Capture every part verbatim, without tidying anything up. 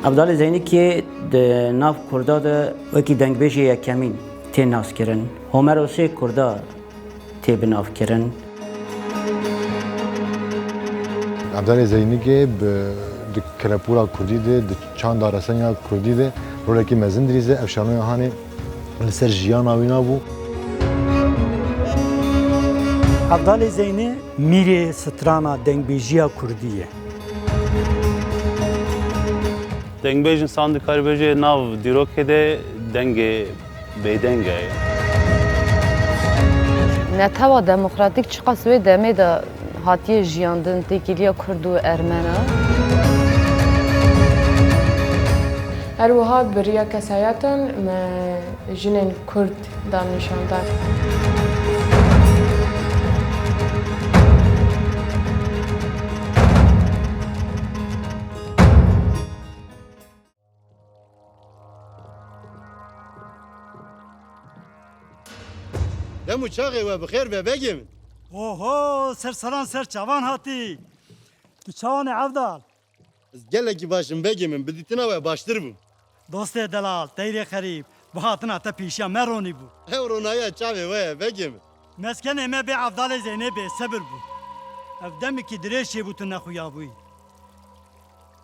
Evdalê Zeynikê di nav Kurda de wekî dengbêjê yekemîn tê naskirin. Homer Osê Kurda tê binavkirin. Evdalê Zeynikê bi, di kelepûra kurdî de, di çanda reseniya kurdî de rolekî mezin dirîze. Ev şanoya hanê li ser jiyana wî nabû. Evdalê Zeynî mîrê strana dengbêjiya kurdî ye. Dengbêj însan dikarî bêje nav dîrokê de dengê bêdeng e. Netewa demokratîk çiqas wê demê de hatiye jiyandin, têkiliya Kurd û Ermena. Her wiha bi riya kesayetan me jinên Kurd dan nîşandan. Dem û çaxê we bi xêr be, begê min. Oho, ser seran ser çavan hatî. Tu çawan î Evdal? Ez gelekî baş im, begê min, bi dîtina we baştir bûm. Dostê delal, teyrê xerîb, bi hatina te pêşiya me ronî bû. Ew ronayiya çavê we ye, begê min. Meskenê me bê Evdalê Zeynê bêsebir bû. Ev demekî dirêj çêbû tu nexuyabûyî.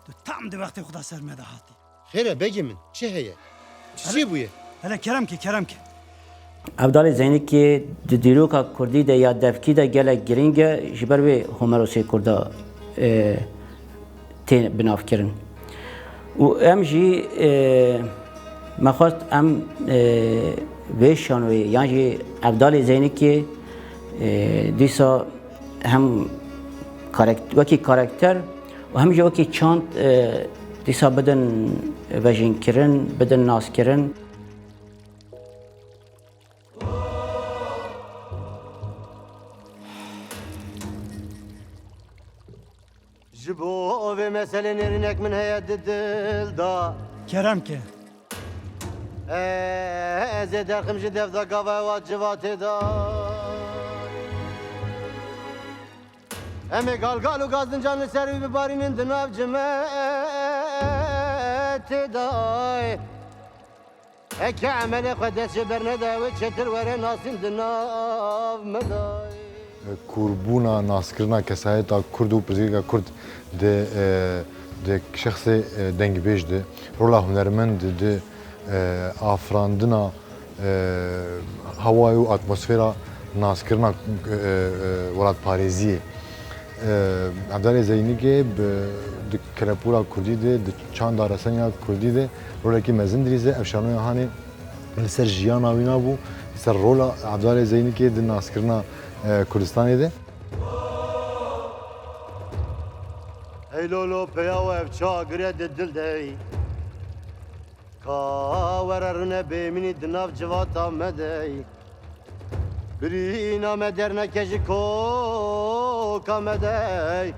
Tu tam di wextê xwe de ser me de hatî. Xêr e begê min, çi heye? Çi çêbûye? Hele kerem ke, kerem ke. Evdalê Zeynikê di dîroka kurdî de ya devkî de gelek girîng e, ji ber wê Homerosê Kurda, e, tê binavkirin. Û em jî, e, me xwest em, e, vê şanoyê yan jî Evdalê Zeynikê, e, dîsa hem karek-, wekî karakter û hem jî wekî çand, e, dîsa bidin vejînkirin, bidin naskirin. Ji bo vê meselê nêrînek min heye di dil de. Kerem ke. Ez ê derxim ji dev de gava ewa civatê de. Em ê galgal û gazincan li ser wî bibarînin di nav cimetê de. Heke emelê xwe dest jê bernede, wê çêtir were nasîn di nav me de. Kûrbûna naskirina kesayeta Kurd û pirsgirêka Kurd di, e, di şexsê, e, dengbêj de, rola hunermend di, e, afirandina, e, hewayê û atmosfera naskirina, e, e, welatparêziyê. E, Evdalê Zeynikê bi, di kelepûra kurdî de, di çanda reseniya kurdî de rolekî mezin dirîze. Ev şanoya hanê li ser jiyana wî nabû, li ser rola Evdalê Zeynikê di naskirina, e, Kurdistanê de. Hey lolo, peya we ev çawa gire di dil de. Ka were rûne bêmînî di nav civata me de. Birîna me derneke ji koka me de.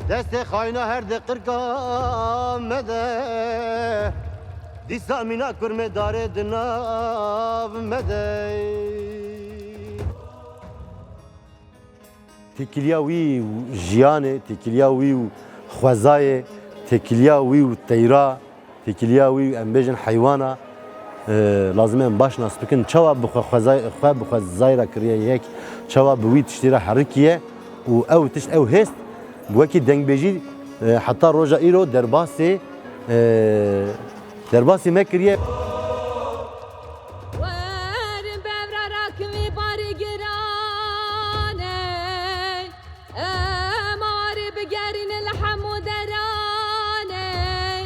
Destê xayna her di qirka me de. Dîsa mîna kurmê darê di nav me de. Têkiliya wî û jiyanê, têkiliya wî û xwezayê, têkiliya wî û teyra, têkiliya wî û em bêjin heywana, e, lazim e em baş nas bikin. Çawa bi xwe xwezay-, xwe bi xwezayê re kiriye yek, çawa bi wî tiştî re herikiye û ew tişt, ew hêst wekî dengbêjî, e, heta roja îro derbasê, e, derbasî me kiriye. Werin bev re rakin vê barê giran ey, em arê bigerînin li hemû deran ey.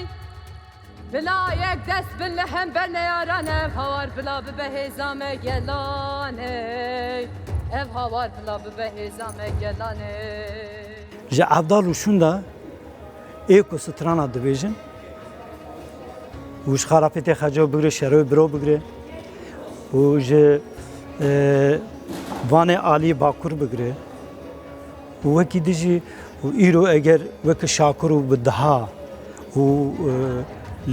Bila yek dest bin li hember neyaran, ev hawar bila bibe hêza me gelan ey. Ev hawar bila bibe hêza me gelan ey. Ji Evdal û Şûnda ê ku strana dibêjin, û ji Xarapêtê Xeco bigire, Şeroyê Biro bigire, û ji, e, Vanê Alî Bakur bigire, û wekî din jî û îro eger weke Şakir û bi daha û, e,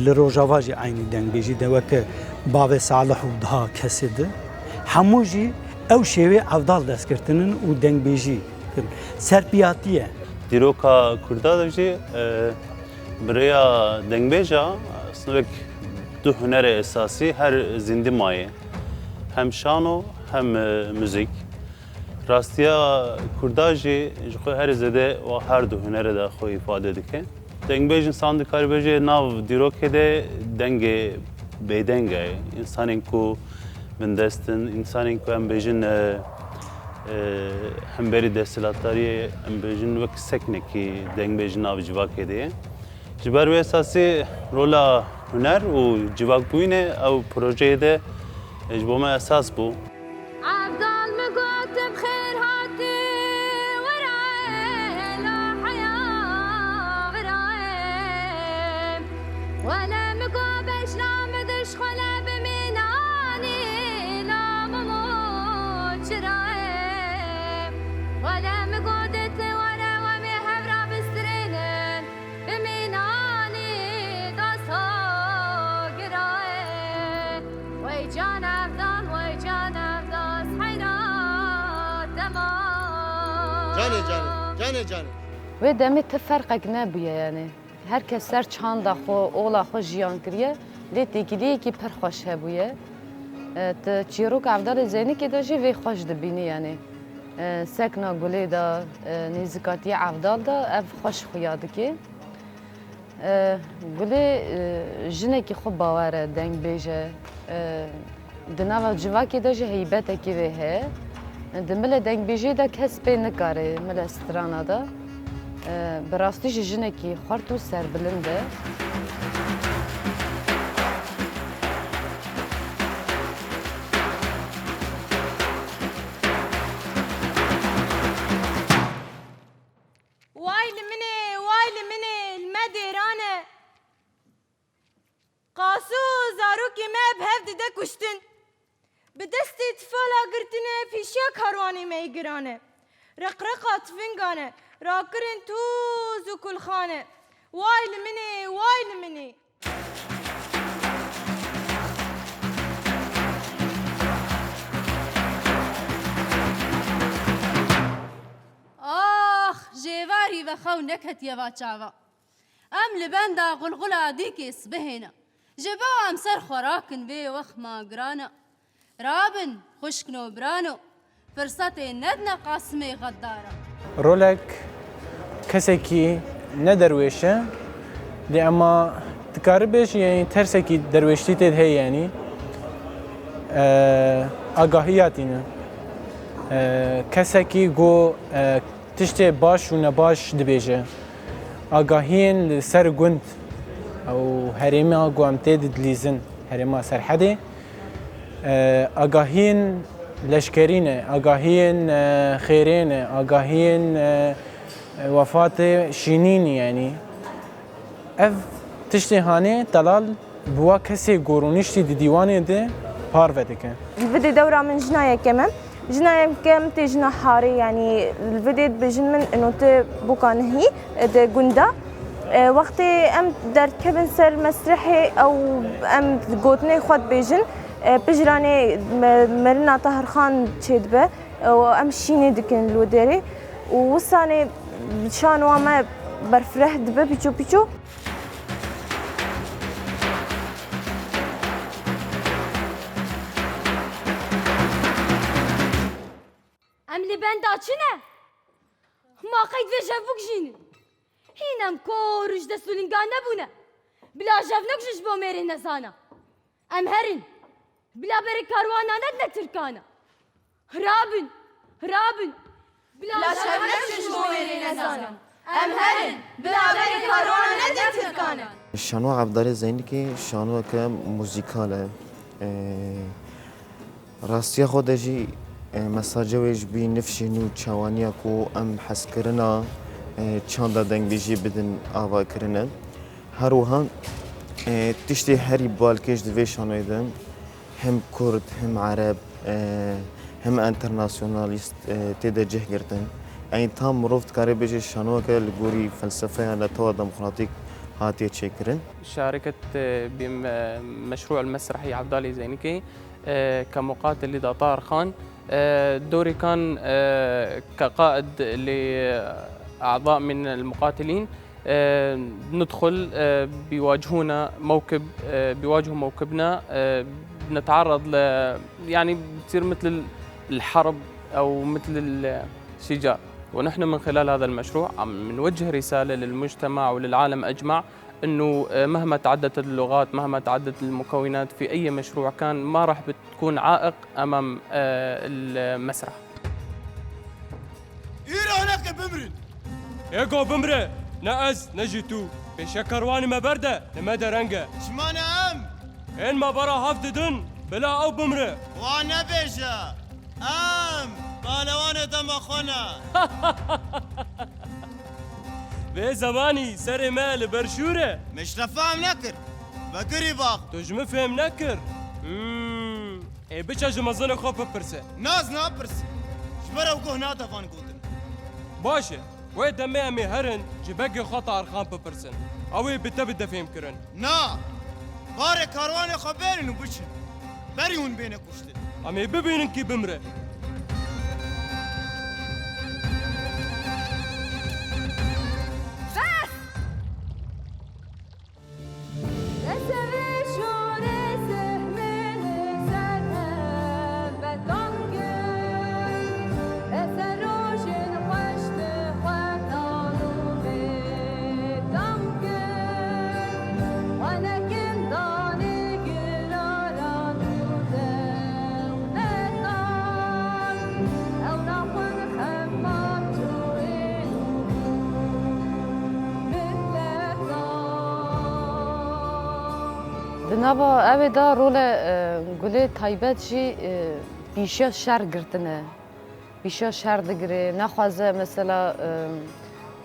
li Rojava jî eynî dengbêjî de weke bavê Salih û daha kesê di, hemû jî ew şêwê Evdal dest girtinin û dengbêjî kirin. Serpiyatî ye. Dîroka Kurda de jî, e, Bi rêya dengbêja, aslında wek du hunerê esasî her zîndî maye. Hem şano, hem, e, muzîk. Rastiya Kurda jî ji xwe herî zêde wa her du hunere de xwe îfade dike. Dengbêj însan dikarî bêje nav dîrokê de dengê bêdeng e. Însanên ku bindest in, însanên ku em bêjin, e, e, hemberî desthilatdariyê, em bêjin wek seknekî dengbêj nav civakê de ye. Ji ber wê esasî rola huner û civakbûyînê ew projeyê de ji bo me esas bû. Evdal min got, bi xêr hatî, were la heya viraye. Wele min got, bejna min dişxwele bi mînanî la mim û çiraye. Wele min got, dê were wemê hev ra bistrênin. Bi mînanî dasta giraye. Wey can evdal, wey can evdal, heyra dema. Canê, canê, canê, canê. Wê demê ti ferqek nebûye, yanî her kes ser çanda xwe, ola xwe jiyan kiriye, lê têkiliyekî pir xweş hebûye. E, ti çîroka Evdalê Zeynikê de jî vê xweş dibînî, yanî, e, sekna gulê de, e, nêzîkatiya Evdal de ev xweş xuya dike. E, Gulê, e, jinekî xwe bawer e, dengbêj e. E, di nava civakê de jî heybetekî wê heye. Di milê dengbêjê de kes pê nikare, milê strana de. E, bi rastî jî jinekî xurt û serbilind e. Way li min ê, way li min ê, li me dêran e. Qas û zarokê me bi hev dide kuştin. Bi destê tifala girtine, pîşiya karwanê me yê giran e. Reqreqa tifingan e, rakirin toz û kulxan e. Way li min ê, way li min ê. Ax, jêvarî ve xew neketiye va çava. Em li benda qulqula dîkê sibehê ne. Ji bo em ser xwe rakin vê wexma giran e. Rabin, xwişkno birano, firsetê nedine Qasimê xeddara. Rolek kesekî ne derwêş e, lê ema dikare bêjî, yanî tersekî derwêştî tê de heye, yanî, e, agahiya tîne. E, kesekî ku, e, tiştê baş û nebaş dibêje. Agahiyên li ser gund û herêma ku em tê didilîzin, herêma Serhedê, e, agahiyên leşkerî ne, agahiyên, e, xêrê ne, agahiyên, e, wefatê şînî ne, yanî. Ev tiştê hanê delal bi wa kesê ku rûniştî di dîwanê de parve dike. Li vidê dewra min jina yekem e. Jina yekem tê jina harê, yanî li vidê dibêjin min ino tê boka nehî di gunda. E, wextê em derdikevin ser mesrehê ew em gotinê xwe dibêjin, e, pijranê me-, merina Tahirxan çêdibe, e, û em şînê dikin li wê derê. Û wisanê şanoa me berfireh dibe pîço pîço. Em li benda çi ne? Ma qeyd vê jevbûk jî ne. Hîn em kor û ji dest û lingan nebûne. Bila jevnek jî ji bo mêrê nezana. Em herin. Bila berê karwana nedine Tirkana. Rabin, rabin. Bila şevnek ji bo wêrê nezanin. Em herin, bila berê karwana nedin Tirkanan. Şanoa Evdalê Zeynikê şanoyeke muzîkal e. Ee, rastiya xwe de jî, e, mesaja wê ji bî nifşên û çawaniya ku em hezkirina, e, çanda dengbêjî bidin ava kirine. Her wiha, e, tiştê herî balkêş di vê şanoyê de hem kurd, hem ereb, e, hem enternasyonalîst, e, tê de cih girtin. Yanî tam mirov dikare bêje şanoyeke li gorî felsefeya netewa demokratîk hatiye çêkirin. شاركت بمشروع المسرحي عبدالي زينكي كمقاتل لدى طاهر خان. دوري كان كقائد لأعضاء من المقاتلين. آه، ندخل، آه، بيواجهونا موكب، آه، بيواجهوا موكبنا، آه، بنتعرض ل، يعني، بتصير مثل ال-، الحرب أو مثل الشجار. ونحن من خلال هذا المشروع عم نوجه رسالة للمجتمع وللعالم أجمع إنه، آه، مهما تعددت اللغات، مهما تعددت المكونات في أي مشروع كان، ما راح بتكون عائق أمام، آه، المسرح. Îro hinekê bimrin. Ê go bimre, ne ez, ne jî tu. Pêşe kerwanê me berde, ne me dereng e. Çima ne em? Ên me bera hev didin, bila ew bimre. Wa nebêje. Em pehlewanê dema xwe ne. Vê zemanî serê me li ber şûr e. Min ji te fehm nekir. Vekirî bax. Tu ji min fêm nekir. Hmm. Ê biçe ji mezinê xwe bipirse. Na, ez napirsî. Ji ber ew guh nade van gotin. Baş e. Wê demê em ê herin ji begê xwe Tarxan bipirsin. Ew ê bi te bide fêmkirin. Na! Barê karwanê xwe bêrin û biçin. Berî hûn bêne kuştin. Em ê bibînin kî bimre. Bes! Di nava ew ê de role, e, Gulê taybet jî, e, pîşiya şer girtine. Pîşiya şer digire, nexwaze mesela, e,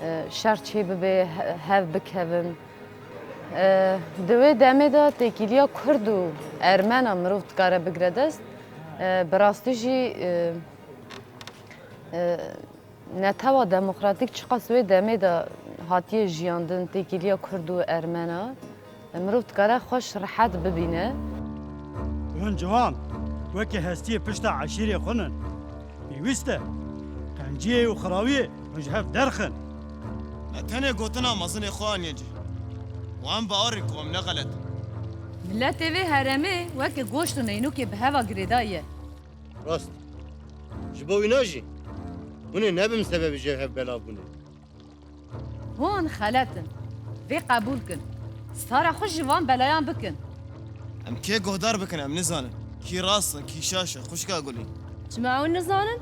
e, şer çê bibe, he-, hev bikevin. E, di wê demê de têkiliya Kurd û Ermena mirov dikare bigire dest. E, bi rastî jî, e, e, Netewa demokratîk çiqas wê demê de hatiye jiyandin, têkiliya Kurd û Ermena, mirov dikare xweş rehet bibîne. Hûn ciwan wekî hestiyê pişta eşîrê xwe nin. Pêwîst e qenciyê û xirawiyê hûn ji hev derxin. Me tenê gotina mezinê xwe aniye cih û em bawer in ku em ne xelet in. Miletê vê herêmê weke goşt û neynûkê bi heva girêdayî ye. Rast. Ji bo wîna jî hûn ê nebin sebebê ji hev belavbûnê. Hûn xelet in. Vê qebûl kin. Stara xwe ji van belayan bikin. Em kê guhdar bikin, em nizanin. Kî rast e, kî şaş e, xwişka Gulî. Çima hûn nizanin?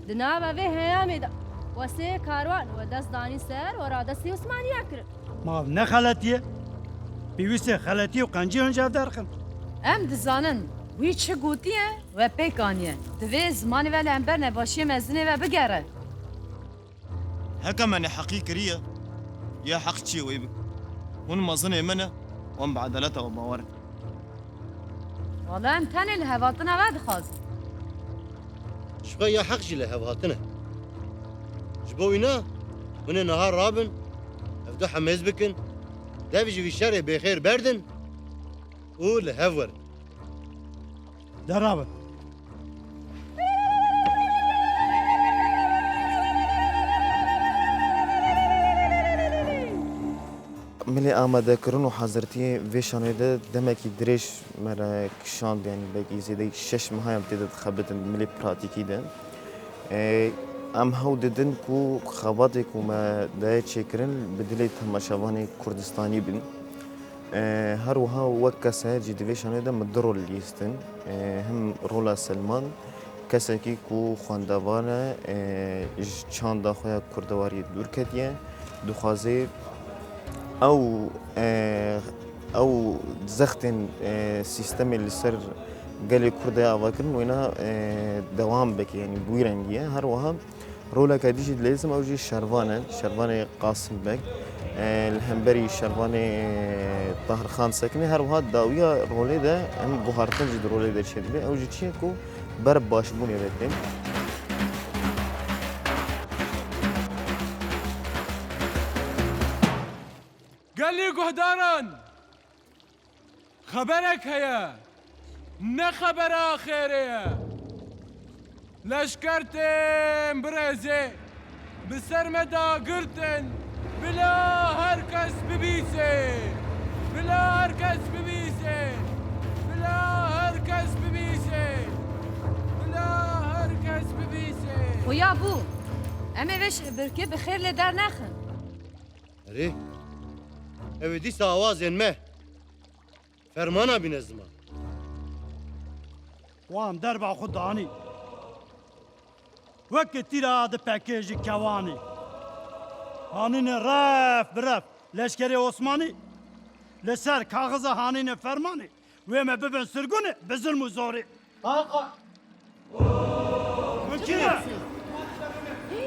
Di nava vê heyamê de we sê karwan we dest danî ser, we radestî Osmaniya kirin. Ma ev ne xeletiye? Pêwîst e xeletiyê û qenciyê hûn ji hev derxin. Em dizanin wî çi gotiye we pêk aniye. Divê zimanê we li hember nebaşiyê mezinê we bigere. Heke me neheqî kiriye, ya heq çi ye wê bikin. Hûn mezinê me ne û em bi edaleta we bawer in. Wele em tenê li hev hatina we dixwazin. Ji xwe ya heq jî li hev hatine. Ji bo wîna hûn ê niha rabin, ev du hemêz bikin, dev ji vî şerê bêxêr berdin û li hev werin. De rabin. Milê amadekirin û hazirtiyê vê şanoyê de demekî dirêj me re kişand, yanî belkî zêdeyî şeş meha em tê de dixebitin di milê pratîkî de. Ê, em hewl didin ku xebatê ku me daye çêkirin bi dilê temaşevanê Kurdistanî bin. Ê, her wiha wek kesayet jî di vê şanoyê de min du rol lîstin. Ê, him rola Selman, kesekî ku xwendevan e, ê, ji çanda xwe ya kurdewariyê dûr ketiye, dixwaze ew, ê, ew zextên, ê, sîstemê li ser gelê Kurd de ava kirin, wêna, ê, dewam bike, yanî bi wî rengî ye. Her wiha roleke dî jî dileyzim, ew jî Şervan e, Şervanê Qasim Beg. E, li hemberî Şervanê, e, Tahir Xan Sekinê, her wiha dawiya rolê de em guhartin jî di rolê de çêdibe. Ew jî çi ye ku ber başbûnê ve tê. Gelî guhdaran! Xeberek heye, ne xebera xêrê ye. Leşkertên birêzê bi ser me de girtin, Bila her kes bibîse. Bila her kes bibîse. Bila her kes bibîse. Bila her kes bibîse. Xuya bû. Em ê vê ş-, birkê bi xêr lê dernexin. Erê, ew ê dîsa awazên me fermana bîne ziman. Wan derba xwe danî. Weke tîra dipeke ji kewanê. Hanîne ref bi ref leşkerê Osmanî li ser kaxiza hanîne fermanê. Wê me bibin sirgûnê bi zilm û zorê. Qaqa. Hûn kî ne?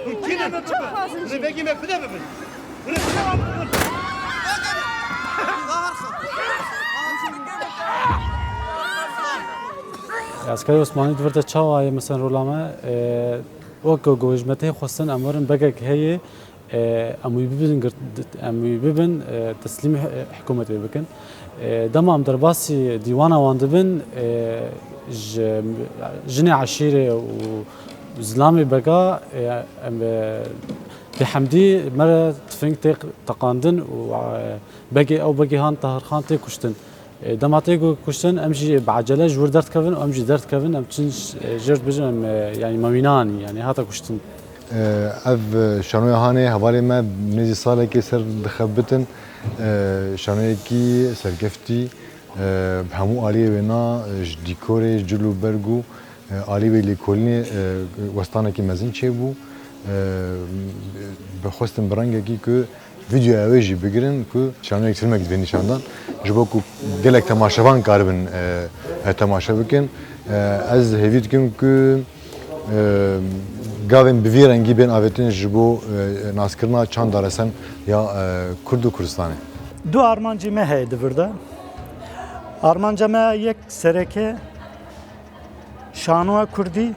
Hûn kî ne me bibin? Rêvekî me ku de bibin? Hûn ê ku de bibin? Eskerê Osmanî di vir de çawa ye, mesela rola me, e, wek ku ji me tê xwestin em werin begek heye, e, em wî bibin girt-, em wî bibin, e, teslîmî hi-, hikûmetê bikin. E, dema em derbasî dîwana wan dibin, e, ji jinê eşîrê û zilamê bega, e, em, e, bêhemdî me re tifing tê teqandin û, e, begê ew begê han Tahirxan tê kuştin. E, dema tê ku kuştin, em jî bi ecele ji wir derdikevin û em jî derdikevin, em çin ş-, e, jêr dibêjin, em, e, yanî me wî nanî, yanî hate kuştin. E, ev, e, şanoya hanê hevalê me nêzî salekê ser dixebitin. E, şanoyekî serkeftî, e, bi hemû aliyê wêna, e, ji dîkorê, ji cil û berg û, e, alî wê lêkolînê, e, westanekî mezin çêbû. E, bi xwestin bi rengekî ku vîdeoya wê jî bigirin ku şanoyek filmek divê nîşandan. Ji bo ku gelek temaşevan karibin, e, e, temaşe bikin. E, ez hêvî dikim ku, e, gavên bi vî rengî bên avêtin ji bo, e, naskirina çanda resen ya, e, Kurd û Kurdistanê. Du armancê me heye di vir de. Armanca me yek sereke şanoya kurdî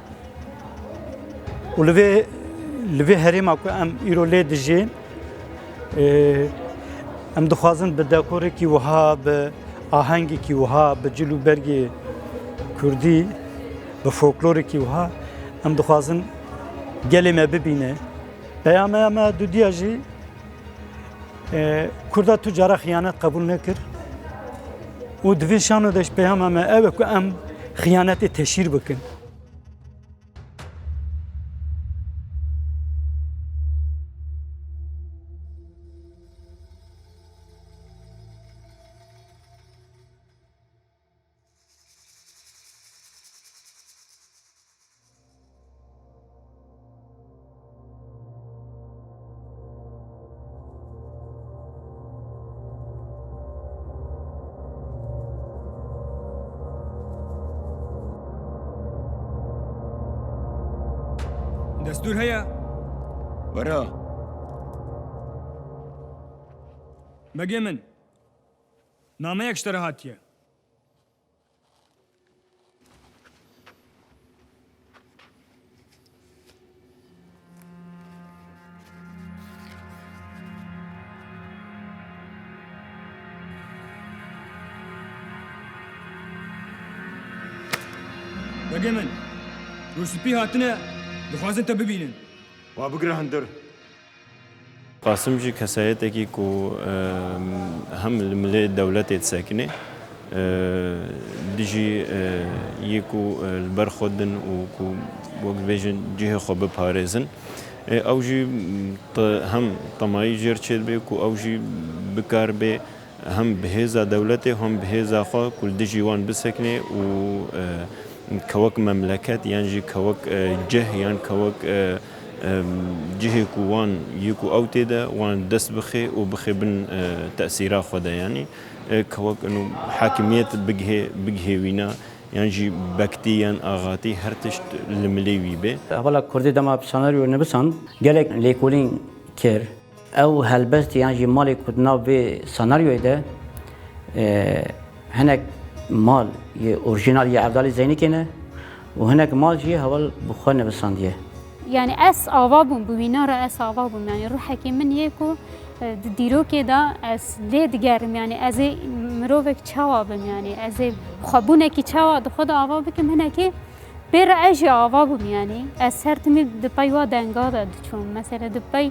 û li vê, li vê herêma ku em îro lê dijîn, e, em dixwazin bi dekorekî wiha, bi ahengekî wiha, bi cil û bergê kurdî, bi folklorekî wiha em dixwazin gelê me bibîne. Peyama me dudiya jî E, Kurda tu cara xiyanet qebûl nekir û di vê şano de ji peyama me ew e ku em xiyanetê teşhîr bikin. Destûr heye? Were. Begê min, nameyek ji te re hatiye. Begê min, rûspî hatine, dixwazin te bibînin. Wa bigire hundir. Qasim jî kesayetekî ku, e, hem li milê dewletê disekine, e, dijî, e, yê ku, e, li ber xwe din û ku wek dibêjin cihê xwe biparêzin. E, ew jî te-, hem temayî jêr çêdibe ku ew jî bikaribe hem bi hêza dewletê, hem bi hêza xwe ku li dijî wan bisekine û, e, kewek memleket yan jî kewek, e, cih yan kewek, e, e, cihê ku wan yê ku ew tê de wan dest bixe û bixe bin, e, tesîra xwe de, yanî, e, kewek ino hakimiyet bigihê, bigihê wîna yan jî bektî yan axatî her tişt li milê wî bê. Hevala Kurdî dema senaryo nivîsand, gelek lêkolîn kir. Ew helbest yan jî malê ku di nav vê senaryoyê de, e, hinek mal yê orjînal yê Evdalî Zeynîkê ne û hinek mal jî heval bi xwe nivîsandiye. Yanî ez ava bûm, bi wîna re ez ava bûm. Yanî ruhekê min yê ku, e, di dîrokê de ez lê digerim. Yanî ez ê mirovek çawa bim, yanî ez ê xwebûnekî çawa di xwe de ava bikim, hinekî Pê re ez jî ava bûm, yanî ez her timî di pey wa denga de diçûm. Mesela di pey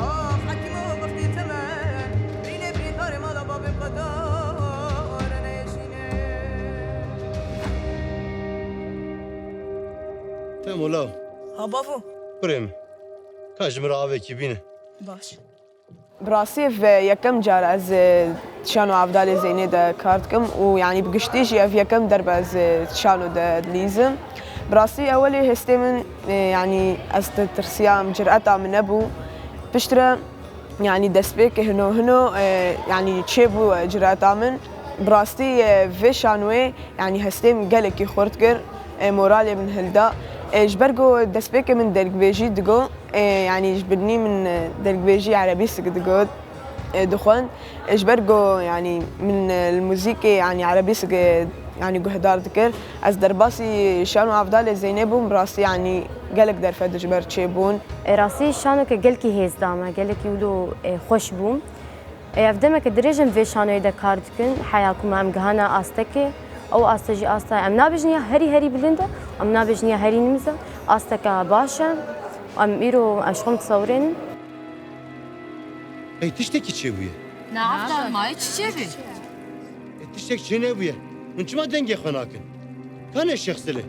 Ah, hekîmo wextî teme, birînê birîndarê mala bavê qedar neyêşîne. Te mola. Ha bavo. Kurê min. Ka ji min re avekî bîne. Baş. Bi rastî ev yekem car ez, e, şano Evdalê Zeynê de kar dikim û, yanî, bi giştî jî ev yekem derb ez, e, şano de dilîzim. Bi rastî ewelê hestê min, e, yanî, ez ditirsiyam, cireta min nebû. Piştre, yanî, destpêkê hino hino, e, yanî, çêbû, e, cireta min. Bi rastî, e, vê şanoyê, yanî, hestê min gelekî xurt kir, e, moralê min hilda. E, ji ber ku destpêkê min dergvêjî digot, e, yanî ji binî min, e, dergvêjî erebîsik digot, e, dixwend. E, ji ber ku, yanî min, e, li muzîkê, yanî erebîsik, e, yanî guhdar dikir. Ez derbasî şano Evdalê Zeynê bûm, bi rastî, yanî gelek derfet ji ber çêbûn. E, rastî şanoke gelkî hêz da me, gelekî wilo, e, xweş bûm. E, ev demeke dirêj em vê şanoyê de kar dikin, heya ku me em gihana astekê, ew aste jî asta em nabêjin ya herî herî bilind e, em nabêjin ya herî nimiz e, asteke baş e, em îro em ji xwe em disewirênin. Hey, tiştekî çêbûye? Na, Evdal, mayê çi çêbî? E, tiştek çê nebûye. Hûn çima dengê xwe nakin? Ka ne şexsilê?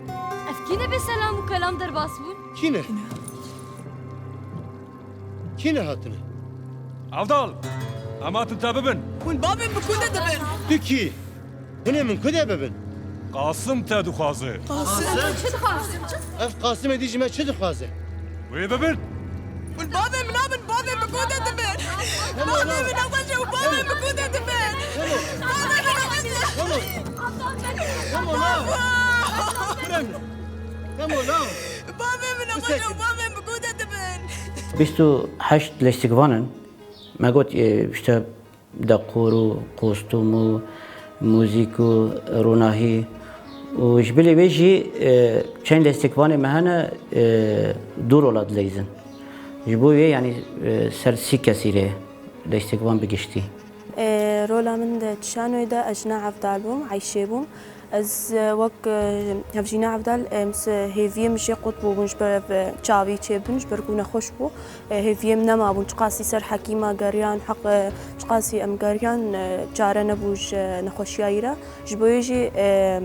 Ev kî ne bê selam û kelam derbas bûn? Kî ne? Kî nehatine? Evdal, em hatin te bibin. Hûn bavên bi ku de dibin? Tu kî? Hûn ê min ku de bibin? Qasim te dixwaze. Qasim? Çi dixwaze? Ev Qasimê dî ji me çi dixwaze? Wê bibin. Hûn bavê min nabin, bavên bi ku de dibin? Bavê min nexweş e û bavên bi ku de dibin? Bavê min nexweş e. Hemo, hemo, na. Kurem. Hemo, na. Bavê min nexweş e û bavên bi ku de dibin? Bîst û heşt lêstikvan in. Me got, e, işte, dekor û kostûm û muzîk û ronahî û ji bilî wê jî, e, çend lêstikvanê me hene, e, du rola dileyzin. Ji bo wê, yanî, e, ser sî kesî rê lêstikvan bi giştî. E, rola min di şanoyê de ez jina Evdal bûm, Eyşê bûm. Ez, e, wek, e, hevjîna Evdal, e, hêviyê min jê qut bûbûn ji ber ev, e, çavî çêbin, ji ber ku nexweş bû. E, hêviyê min nemabûn, çiqasî ser hekîma geriyan, heq, e, çiqasî em geriyan, e, çare nebû ji nexweşiya wî re. Ji bo wê jî, e,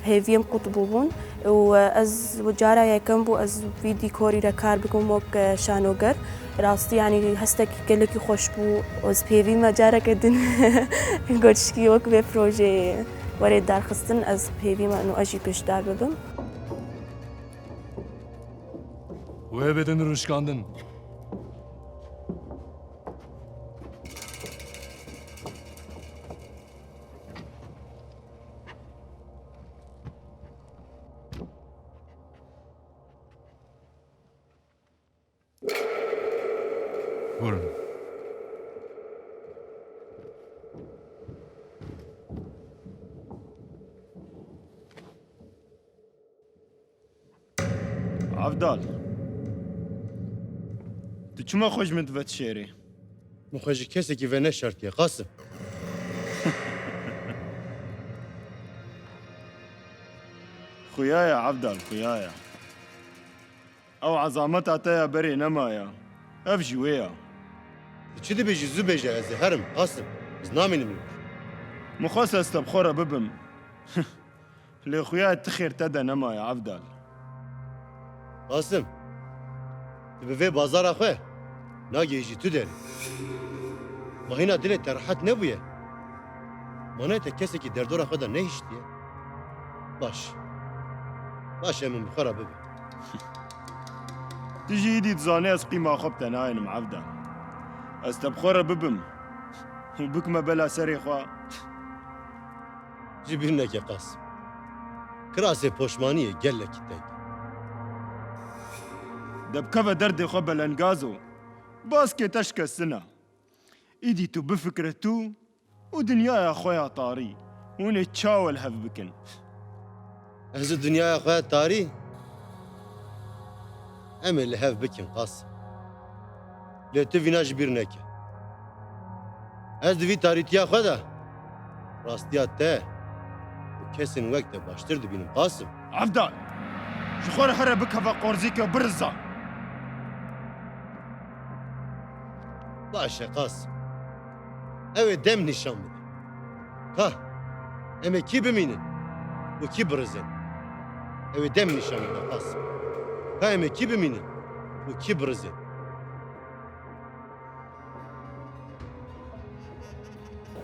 hêviyê min qut bûbûn û, e, ez cara yekem bû ez vî dîkorî re kar bikim wek, e, şanoger. Rastî, yanî, hestek gelekî xweş bû. Ez pêvî me careke din goçkî wek vê projeyê were darxistin, ez pêvî me û ez jî beşdar bibim. Wê bidin rûşkandin. Buyurun. Dal. Tu çima xwe ji min dive dişêrî? Min xwe ji kesekî ve neşartiye, Qasim. Xuya ye, Evdal, xuya ye. Ew ezameta te ya berê nemaye. Ev jî wê ya. Tu çi dibêjî, zû bêje, ez ê herim, Qasim. Ez namînim li wir. Min xwest ez te bi xwe re bibim. Lê xuya tu xêr te de nemaye, Evdal. Qasim, tu bi vê bazara xwe nagihîjî tu derê. Ma hîna dilê te rehet nebûye? Ma ne te kesekî derdora xwe de nehiştiye? Baş. Baş e, min bi xwe re bibe. Tu jî îdî dizanî ez qîma xwe bi te nayênim, Evdal. Ez te bi xwe re bibim û bikime bela serê xwe. Ji bîr neke Qasim. Kirasê poşmaniyê gelekî teng. De bikeve derdê xwe belengazo. Baskê te şikestina. Îdî tu bifikire tu û dinyaya xwe ya tarî. Hûn ê çawa li hev bikin? Ez û dinyaya xwe ya tarî? Em ê li hev bikin, Qasim. Lê tu vîna ji bîr neke. Ez di vî tarîtiya xwe de rastiya te û kesên wek te baştir dibînim, Qasim. Evdal! Ji xwe re here bikeve qorzîke biriza. Baş e, Qasim. Ew ê dem nîşan bide. Ka em ê kî bimînin û kî birizin? Ew ê dem nîşan bide, Qasim. Ka em ê kî bimînin û kî birizin?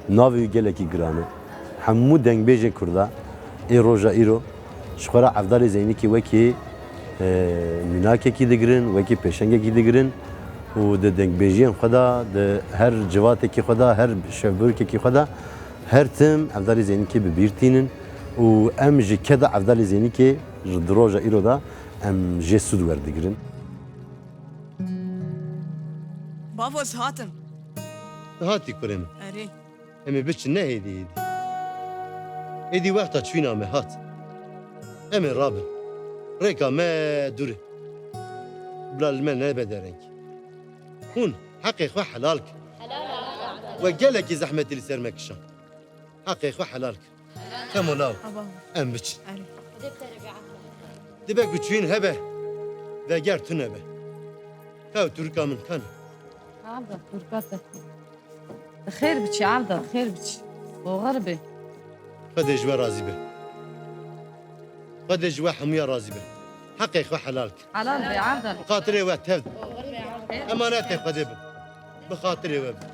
Navê wî gelekî giran e. Hemû dengbêjên Kurda ê roja îro ji xwe re Evdalê Zeynikê wekî, e, mînakekî digirin, wekî pêşengekî digirin û di dengbêjiyên xwe de, di her civatekî xwe de, her şevbirkekî xwe de her tim Evdalê Zeynikê bi bîr tînin û em ji keda Evdalê Zeynikê ji di roja îro de em jê sûd werdigirin. Bavo, ez hatim. Tu hatî kurê min. Erê. Em ê biçin ne êdî êdî. Êdî wexta çûyîna me hat. Em ê rabin. Rêka me dûr e. Bila li me nebe dereng. Hûn heqê xwe helal kin. We gelekî zehmetî li ser me kişand. Heqê xwe helal kin. Kemo law. Aba. Em biçin. Erê. Dibe ku çûyîn hebe, veger tune be. Ka ew Tirka min kan. Evdal, Tirka te. Xêr biçî, Evdal, xêr biçî. Oxir be. Xwedê ji we razî be. Xwedê ji we hemûya razî be. Heqê xwe helal kin. Helal be, Evdal. Bi xatirê we tev. Emanetê Xwedê bin. Bi xatirê we bin.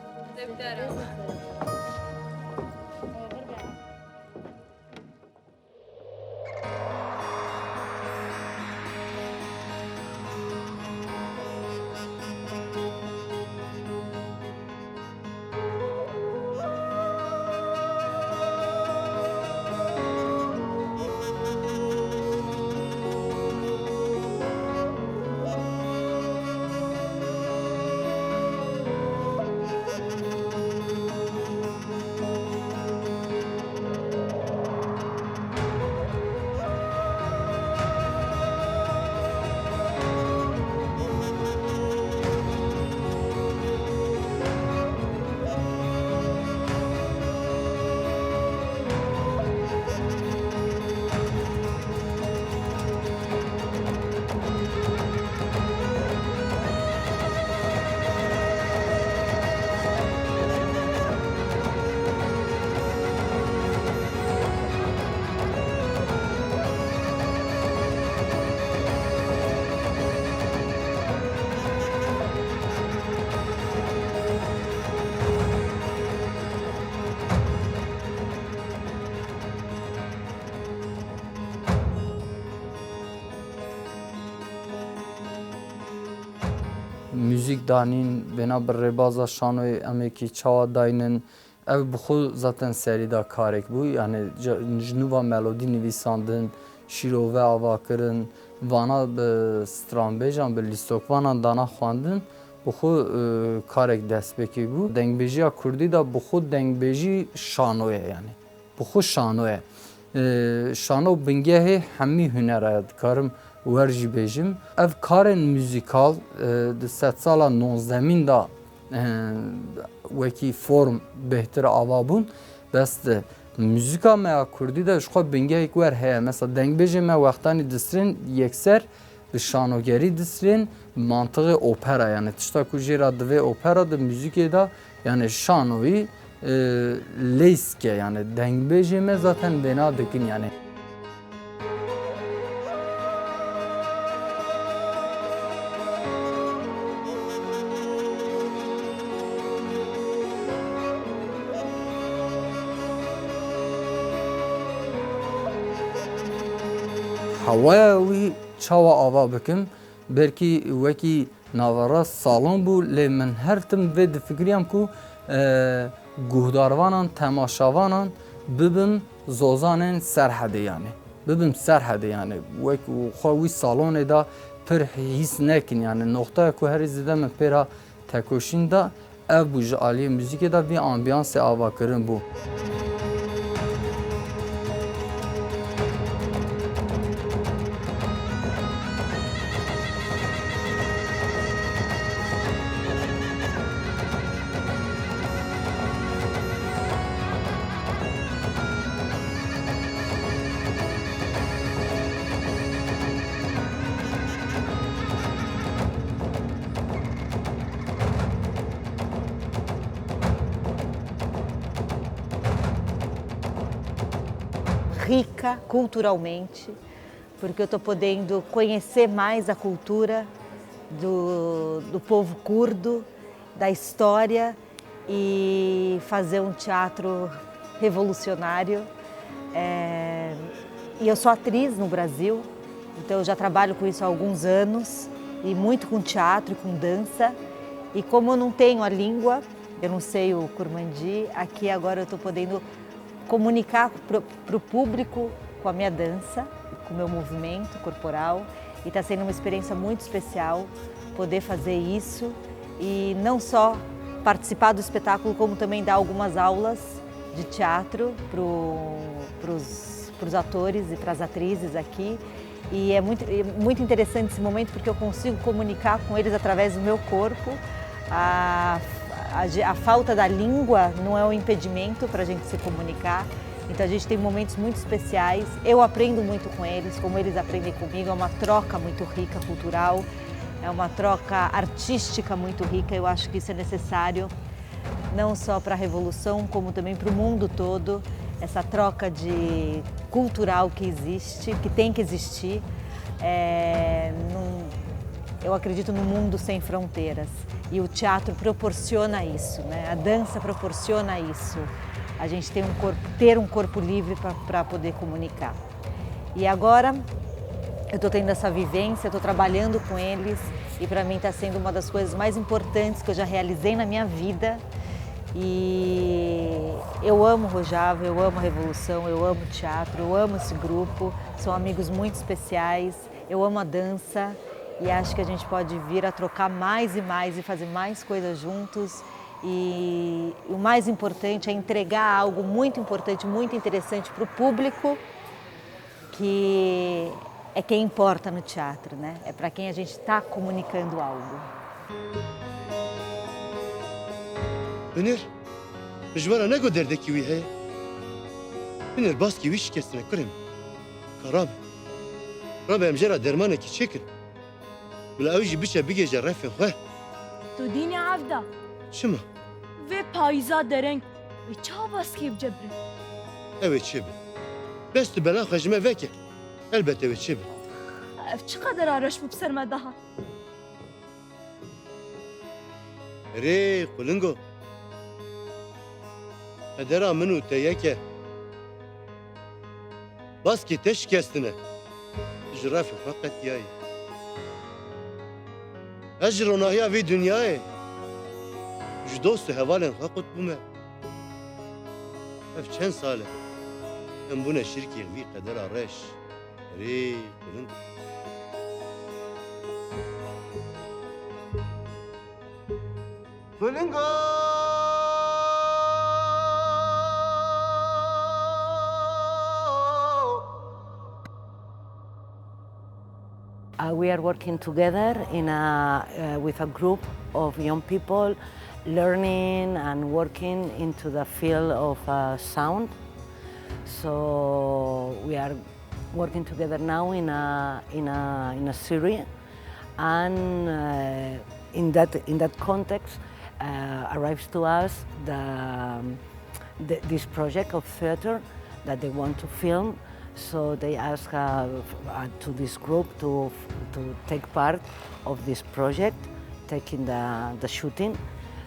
Muzîk danîn, bêna bi rêbaza şanoyê em êkî çawa daynin, ev bi xwe zaten serî da karek bû. Yani ca-, ji nû va melodî nivîsandin, şîrove ava kirin, vana bi stranbêjan, bi lîstokvanan dana xwendin, bi xwe, e, karek destpêkê bû. Dengbêjiya kurdî de bi xwe dengbêjî şano ye yani. Bi xwe şano ye. E, şano bingehê hemî hunera ye. Dikarim wer jî bêjim. Ev karên muzîkal, e, di sedsala nonzdemîn de, e, wekî form bêhtir ava bûn. Bes di muzîka me ya kurdî de ji xwe bingehek wer heye. Mesela dengbêjê me wextanî distirên yekser bi şanogerî distirên, bi mantiqê opera, yani tişta ku jê re divê opera di muzîkê de, yani şanoyî, e, leysk e, yani dengbêjê me zaten vêna dikin yani. Hewaya wî çawa ava bikim? Belkî wekî naverast salon bû, lê min her tim vê difikiriyam ku, e, guhdarvanan, temaşevanan bibim zozanên Serhedê, yani. Bibim Serhedê, yani. Wek xwe wî salonê de pir hîs nekin, yani. Noqtaya ku herî zêde min pê re tekoşîn da, ev bû, ji aliyê muzîkê de vî ambiyansê ava kirin bû. Rica culturalmente, porque eu tô podendo conhecer mais a cultura do, do povo curdo, da história e fazer um teatro revolucionário. É, e eu sou atriz no Brasil, então eu já trabalho com isso há alguns anos, e muito com teatro e com dança. E como eu não tenho a língua, eu não sei o Kurmanji, aqui agora eu tô podendo comunicar pro, pro público com a minha dança, com o meu movimento corporal. E tá sendo uma experiência muito especial poder fazer isso. E não só participar do espetáculo, como também dar algumas aulas de teatro pro, pros, pros atores e pras atrizes aqui. E é muito, é muito interessante esse momento porque eu consigo comunicar com eles através do meu corpo. A, a, a falta da língua não é um impedimento pra gente se comunicar. Então a gente tem momentos muito especiais. Eu aprendo muito com eles, como eles aprendem comigo. É uma troca muito rica, cultural. É uma troca artística muito rica. Eu acho que isso é necessário, não só pra revolução, como também pro mundo todo. Essa troca de cultural que existe, que tem que existir, é, num, eu acredito num mundo sem fronteiras. E o teatro proporciona isso, né? A dança proporciona isso. A gente tem um corpo, ter um corpo livre pra, pra poder comunicar. E agora, eu tô tendo essa vivência, eu tô trabalhando com eles, e pra mim tá sendo uma das coisas mais importantes que eu já realizei na minha vida. E eu amo Rojava, eu amo a Revolução, eu amo o teatro, eu amo esse grupo, são amigos muito especiais, eu amo a dança e acho que a gente pode vir a trocar mais e mais e fazer mais coisas juntos. E o mais importante é entregar algo muito importante, muito interessante pro público, que é quem importa no teatro, né? É pra quem a gente tá comunicando algo. Binêr, ji we re ne ku derdekî wî heye? Binêr, baskî wî şikestine kurê min. Ka rabe. Rabe em jê re dermanekî çêkin. Bila ew jî biçe bigihêje refên xwe. Tu dînî evda. Çima? Vê payîza dereng wê çawa baskê bicebirin? Ew ê çêbe. Bes tu bela xwe ji me veke. Elbet ew ê çêbe. Ev çi qedera reş bû bi ser me daha? Rê qulingo. Qedera min û te yek e. Baskê te şikestine. Ji refê xwe qetiyayî. Ez ji ronahiya vê dinyayê ji dost û hevalên xwe qut bûme. Ev çend sal e em bûne şirkên vî qedera reş. Rê quling. Qulingo. Uh, we are working together in a, uh, with a group of young people learning and working into the field of, uh, sound. So we are working together now in a, in a, in a series, and, uh, in that, in that context, uh, arrives to us the, the, this project of theater that they want to film. So they ask, uh, f-, uh, to this group to, to take part of this project, taking the, the shooting.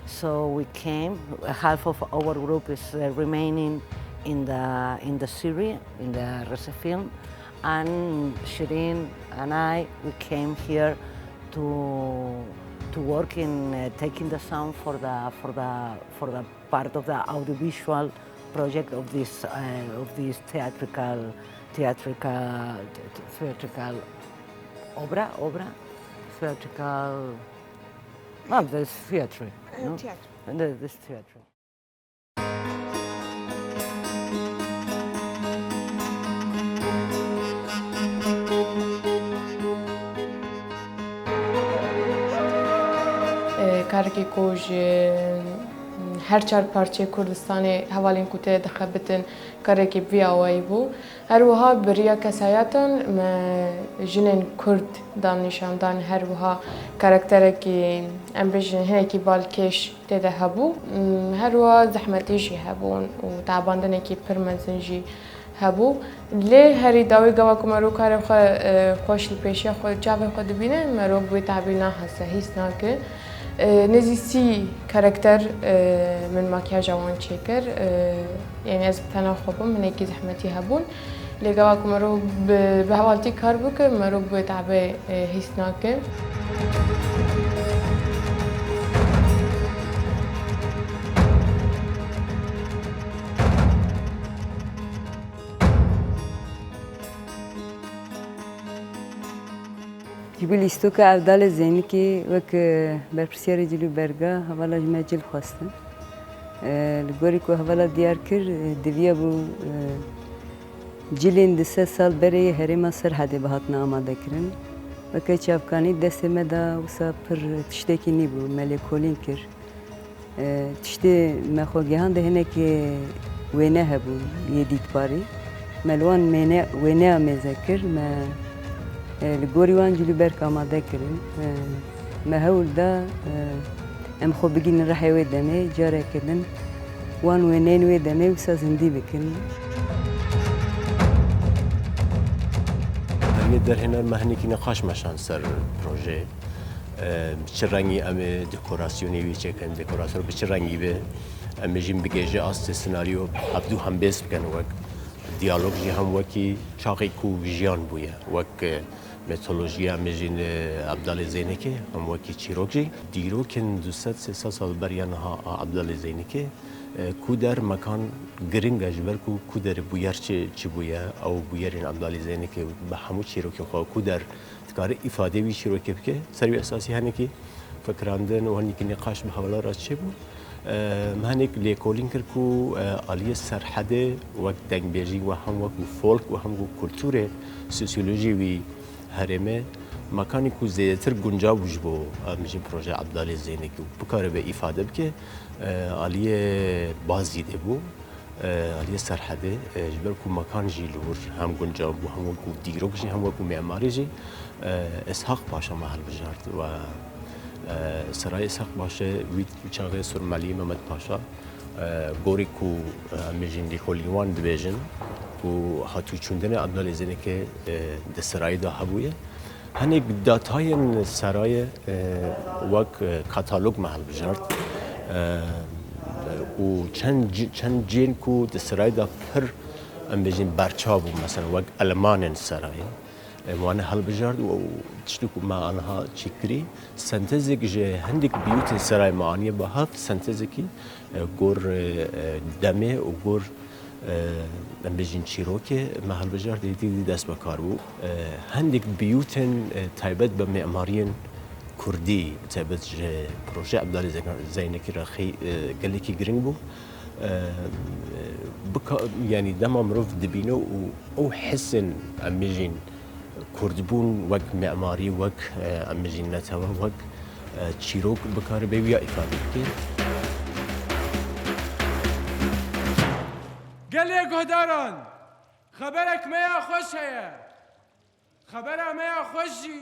So we came, half of our group is, uh, remaining in the, in the series, in the Rese film, and Shireen and I, we came here to, to work in, uh, taking the sound for the, for the, for the part of the audiovisual project of this, uh, of this theatrical, theatrical, theatrical obra, obra, theatrical, well, this theatre, Uh, no? Theatre. And the, this theatre. Karekî ku ji her çar parçeyê Kurdistanê hevalên ku tê dixebitin, karekî bi vî awayî bû. Her wiha bi riya kesayatan me jinên Kurd dan nîşandan, her wiha karakterekî, em bêjin, hinekî balkêş tê de hebû. Her wiha zehmetî jî hebûn û tabandinekî pir mezin jî hebû. Lê herî dawî gava ku mero karê xwe, e, xweş li pêşiya xwe, çavê xwe dibîne, mero bi wê tabî nahese, hîs nake. E, nêzî sî karakter, e, min makyaja wan çêkir. E, yanî ez bi tena xwe bûm, hinekî zehmetî hebûn. Lê gava ku mero bi, bi hevaltî kar bike, mero bi wê tabê, e, hîs nake. Ji bo lîstoka Evdalê Zeynikê wek, e, berpirsiyarê cilûberga hevala ji me cil xwestin. E, li gorî ku hevala diyar kir, e, diviya bû, e, cilên di sed sal berê yê herêma Serhedê bihatina amadekirin. Weke çavkanî destê me de wisa pir tiştekî nîbû, me lêkolîn kir. E, tiştê me xwe gihande hinekî wêne hebû yê dîtbarî. Me li wan mêne-, wêneya mêze kir, me, e, li gorî wan cilûberg amade kirin. E, me hewl da, e, em xwe bigînin rihê wê demê, careke din wan wêneyên wê demê wisa zindî bikin. Deriyê derhêner me hinekî niqaş meşand ser projeyê. Bi çi rengî em ê dekorasyonê wî çêkin, dekorasyon bi çi rengî be, em ê jî bigêje astê senaryo, hevdû hembêz bikin wek diyalog jî hem wekî çaxê ku jiyan bûye, wek, e, mitolojiya em ê jî, e, Ebdalê Zeynekê hem wekî çîrok jî. Dîrokên du sed sê sed sal beriya niha a Ebdalê Zeynekê, e, ku der mekan giring e, ji ber ku ku derê bûyer çi, çi bûye, ew bûyerên Ebdalê Zeynekê bi hemû çîrokên xwe ku der dikare îfadeyê wî çîrokê bike. Ser wî esasî hinekî fikirandin û hinekî nîqaş bi hevala re çêbû. Em hinek lêkolîn kir ku, e, aliyê Serhedê wek dengbêjî û hem wekû folk û hem wekû kulturê, sosyolojî wî herêmê mekanê ku zêdetir guncav bû ji bo, em bêjin, proje Ebdalê Zeynekî û bikaribe îfade bike, e, aliyê Bazîdê bû. E, aliyê Serhedê, e, ji ber ku mekan jî li wir hem guncav bû, hem wekû dîrok jî, hem wekû mimarî jî, e, Îshaq Paşa me hilbijart. We, e, serayê Îshaq Paşa wî çaxê Surmelî Mehmet Paşa, e, gorî ku, e, em bêjin lêkolîn wan dibêjin ku hatûçûndinê Ebdalê Zênekê, e, di serayê de hebûye. Hinek datayên serayê, e, wek, e, katalog me hilbijart, e, û çend ci-, çend cihên ku di serayê de pir, em bêjin, berçav bû, mesela wek elemanên serayê, e, wane hilbijart û, û tiştê ku me aniha çêkirî, sentezek ji hindik biyûtên serayê me aniye bi hev, sentezekî, e, gor, e, e, demê û gor, e, em bêjin çîrokê me hilbijart, êdî dî dest bi kar bû. E, hindik biyûtên, e, taybet bi mimariyên kurdî, bi taybet ji proje Ebdalê Zeyna-, Zeynekî re xey-, e, gelekî giring bû. E, bika-, yanî dema mirov dibîne û ew hisên, em bêjin, Kurdbûn wek memarî, wek, e, em bijîn netewe, wek, e, çîrok bikaribe wiya îfade bike. Gelê guhdaran, xeberek me ya xweş heye. Xebera me ya xweş jî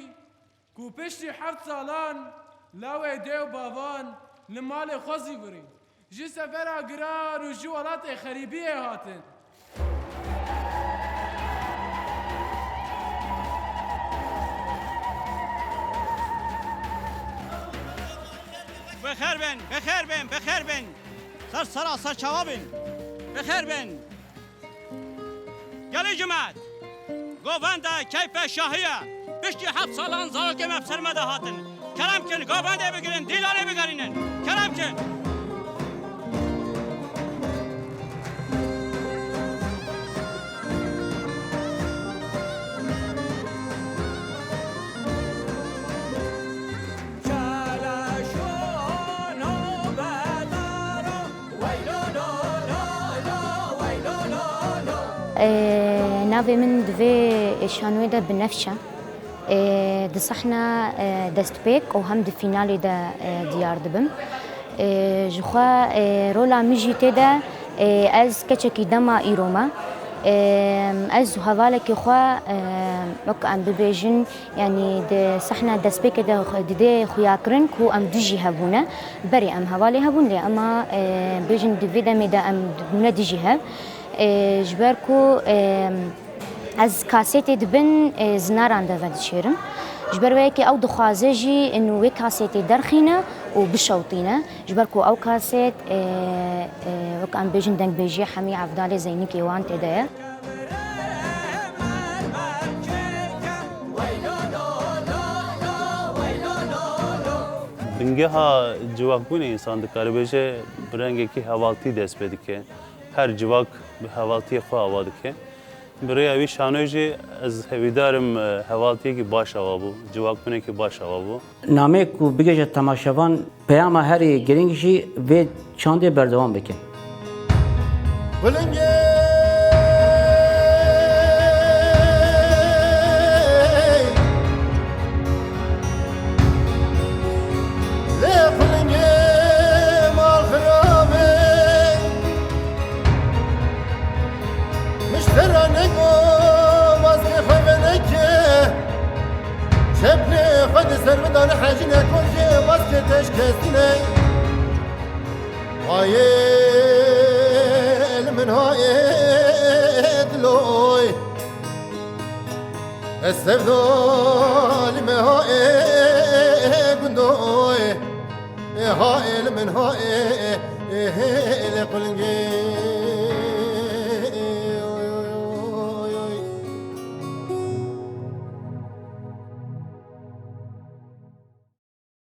ku piştî heft salan lawê dê û bavan li malê xwe zîvirîn. Ji sefera giran û ji welatê xerîbiyê hatin. Bi xêr bin, bi xêr bin, bi xêr bin. Ser sera ser çawa bin. Bi xêr bin. Gelê cimat, govenda keyfe şahiye. Piştî heft salan zarokê me bi ser me de hatin. Kerem kin, govendê bigirin, dîlanê bigerînin. Kerem kin. Ee, navê min di vê şanoyê de Binefş e. Ee, di sahna, e, destpêk û hem di fînalê de, e, diyar dibim. Ee, ji xwe, e, rola min jî tê de, e, ez keçekî dema îro me. Ee, ez hevalekî xwe, e, wek em bibêjin, Yanî di sehna destpêkê de xwe didê xuyakirin ku em du jî hebûne. Berê em hevalê hebûn lê ema, e, bêjin di vê demê de em dibûne dijî hev. E, ji ber ku, e, ez kasetê dibin, e, zinaran de vedişêrim. Ji ber wê yekê ew dixwaze jî ên wê kasetê derxîne û bişewtîne. Ji ber ku ew kaset, e, e, wek em bêjin dengbêjiya Hemî Evdalê Zeynikê wan tê de ye. Bingeha civakbûnê însan dikare bêje bi rengekî hevaltî dest pê dike. Her civak bi hevaltiyê xwe ava dike. Bi rêya wî şanoyê jî ez hêvîdar im, e, hevaltiyekî baş ava bû, civakbûnekî baş ava bû. Nameyê ku bigihîje temaşevan, peyama herî girîng jî vê çandê berdewam bikin. Qulingê Lê qulingê mal xirabê, miştera nego maskê xwe veneke, çepnê xwe di ser bidane hecîne kocê maskê teşkestine. Hayê li min hayê diloy. Ez sevdalî me ha ê gundoyê, ê ha ê li min ha ê, ê hê lê qulingê.